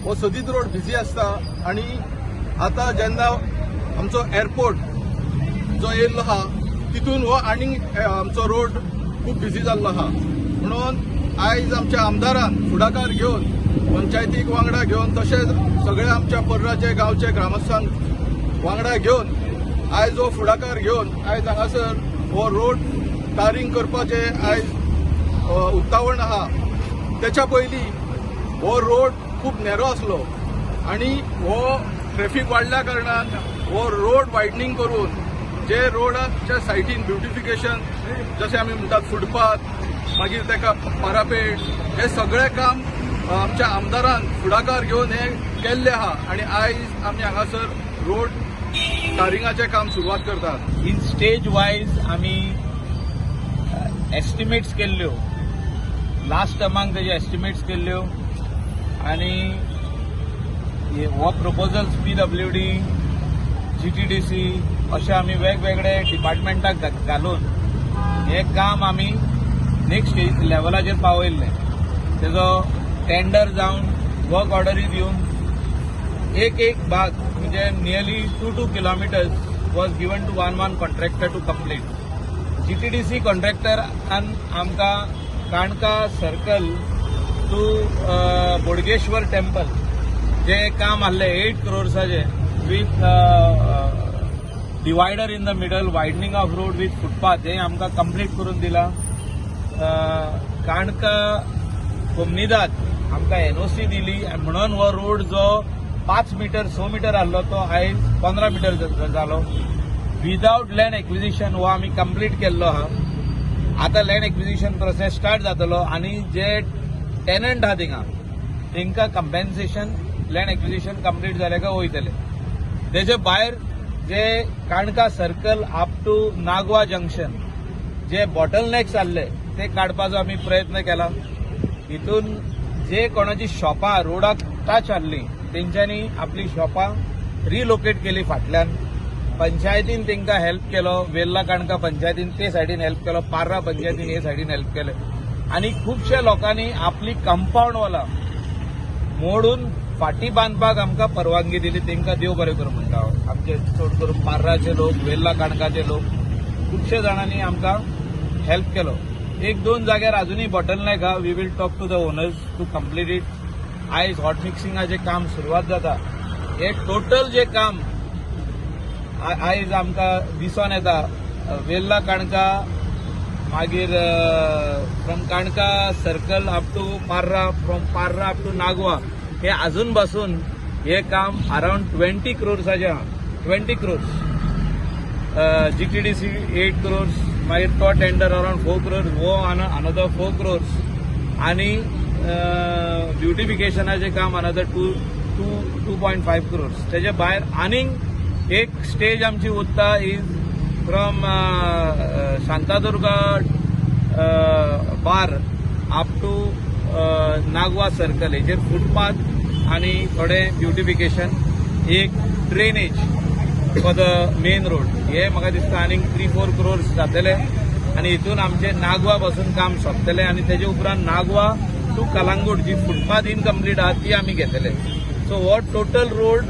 हो सदींच road busy आसता आनी आतां जेन्ना आमचो एअरपोर्ट जो येयल्लो आहा, तितून हो आनीक आमचो रोड खूब बिजी जाल्लो आहा. म्हणून आयज आमच्या आमदारान फुडाकार घेवन, पंचायतीक वांगडा घेवन, तशेंच सगळ्या आमच्या पर्राचे गांवचे ग्रामस्थांक वांगडा घेवन, आयज हो फुडाकार घेवन आयज हांगासर हो रोड टारींग करपाचें आयज उक्तावण आहा. तेच्या पयलीं हो रोड खूब नॅरो आसलो आनी हो ट्रॅफीक वाडल्या कारणान हो रोड वायडनींग करून जे रोडाच्या सायडीन ब्युटिफिकेशन, जशें आमी म्हणटात फुटपाथ, मागीर ताका पारापेट, हे सगळें काम आमच्या आमदारान फुडाकार घेवन हे केल्लें आहा आनी आयज आमी हांगासर रोड टारिंगाचें काम सुरवात करतात. इन स्टेज वायज आमी एस्टिमेट्स केल्ल्यो. लास्ट टर्माक तेजे एस्टिमेट्स केल्ल्यो आनी हो प्रपोजल्स पीडब्ल्यूडी, जीटीडीसी अशे आमी वेगवेगळे डिपार्टमेंटाक घालून हें काम आमी नेक्स्ट लेवलाचेर पावयल्लें. तेजो टेंडर जावन, वर्क ऑर्डरी दिवन, एक एक भाग म्हणजे nearly 2-2 kilometers was given to one one contractor to complete. GTDC कॉन्ट्रॅक्टरान आमकां काणका सर्कल टू बोडगेश्वर टेम्पल जे काम आहलें 8 क्रोर्साचें with divider in the middle, widening of road with footpath, हें आमकां कंप्लीट करून दिलां. काणका कोमनिदाद आमकां एनओसी दिली म्हणून हो रोड जो 5 मिटर, 6 मिटर आहलो तो आयज 15 मिटर जालो. विदावट लँड एक्विजिशन हो आमी कंप्लीट केल्लो आहा. आतां लँड एक्विजिशन प्रोसेस स्टार्ट जातलो आनी जे टेनंट आहा थिंगा तेंकां कंपेन्सेशन लँड एक्विजिशन कंप्लीट जालें काय वयतले. तेजे भायर जे काणका circle up to Nagwa junction J bottle next आहले ते काडपाचो आमी प्रयत्न केला. हितून जे कोणाची शॉपां रोडाक टच आहली तेंच्यांनी आपली शॉपां रिलोकेट केली. फाटल्यान पंचायतीन तांकां हेल्प केलो. वेर्ला काणका पंचायतीन ते सायडीन हेल्प केलो, पार्रा पंचायतीन हे सायडीन हेल्प केले आनी खुबश्या लोकांनी आपली कंपाऊंड वॉलां मोडून फाटी बांदपाक आमकां परवानगी दिली. तांकां देव बरें करूं म्हणटा हांव. आमचे चड करून पार्राचे लोक, वेर्ला काणकाचे लोक, खुबशे जाणांनी आमकां हेल्प केलो. एक दोन जाग्यार अजुनूय बॉटल नेक आहा. We will talk to the owners to complete it. आयज हॉट मिक्सिंगाचें काम सुरवात जाता. हे टोटल जे काम आयज आमकां दिसोन येता, वेर्ला काणका, मागीर from Canacona circle up to Parra, from Parra up to Nagwa, हे अजून बसून हे काम अरावंड 20 क्रोर्साचें आहा. 20 क्रोर्स, जीटीडीसी 8 क्रोर्स, मागीर तो टेंडर अरावंड 4 क्रोर्स, हो अनदर 4 क्रोर्स आनी ब्युटिफिकेशनाचें काम another 2.5 crores. तेजे भायर आनीक एक स्टेज आमची उरता, is from Shantadurga bar up to Nagwa circle. हेजेर फुटपाथ आनी थोडे ब्युटिफिकेशन, एक drainage for the main road, हे म्हाका दिसता आनीक 3-4 क्रोर्स जातले आनी हितून आमचे नागवा पासून काम सोंपतलें आनी तेजे उपरांत नागवा टू कलांगूट जी फुटपाथ इनकम्प्लीट आहा ती आमी घेतले. सो हो total road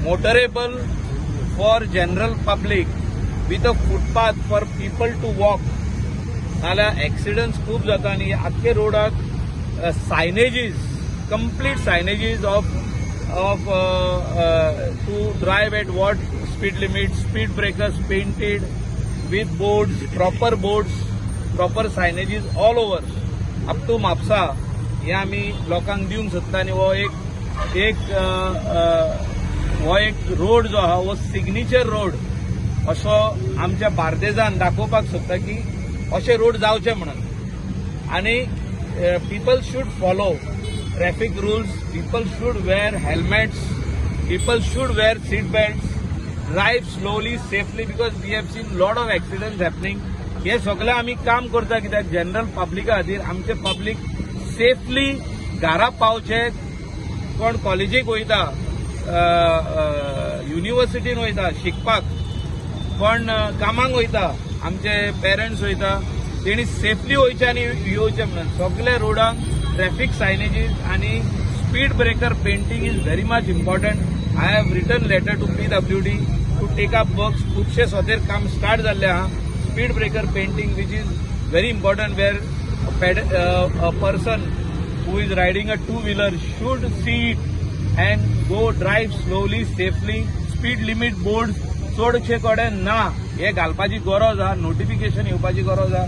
motorable for general public with a footpath for people to walk, नाल्यार एक्सिडंट्स खूब जाता. आनी आख्खे रोडाक signages, complete signages of to drive at what speed limit, speed breakers painted with boards, proper boards, proper signages all over up to Mapusa, हे आमी लोकांक दिवंक सोदता. आनी हो एक एक अ, अ, हो एक रोड जो आहा हो सिग्नेचर रोड असो आमच्या बार्देजान दाखोवपाक सोदता की अशे रोड जावचे म्हणून. आनी people should follow traffic rules, people should wear helmets, people should wear seat belts, drive slowly, safely, because we have seen lot of accidents happening. हे सगळें आमी काम करता कित्याक जनरल पब्लिका खातीर, आमचे पब्लीक सेफली घरा पावचे. कोण कॉलेजीक वयता, युनिव्हर्सिटीन वयता शिकपाक, कोण कामाक वयता, आमचे पेरंट्स वयता, तेणी सेफली वयचे आनी येवचे म्हणून सगळे रोडांक ट्रॅफिक सायनेजीस आनी Speed breaker painting is very much important. I have written letter to PWD to take up works. खुबशे सोतेर काम स्टार्ट जाल्लें आहा. Speed breaker painting, which is very important, where a person who is riding a two wheeler should see it and go drive slowly, safely. Speed limit board चडशे कडेन ना, हे घालपाची गरज आहा, नोटिफिकेशन येवपाची गरज आहा.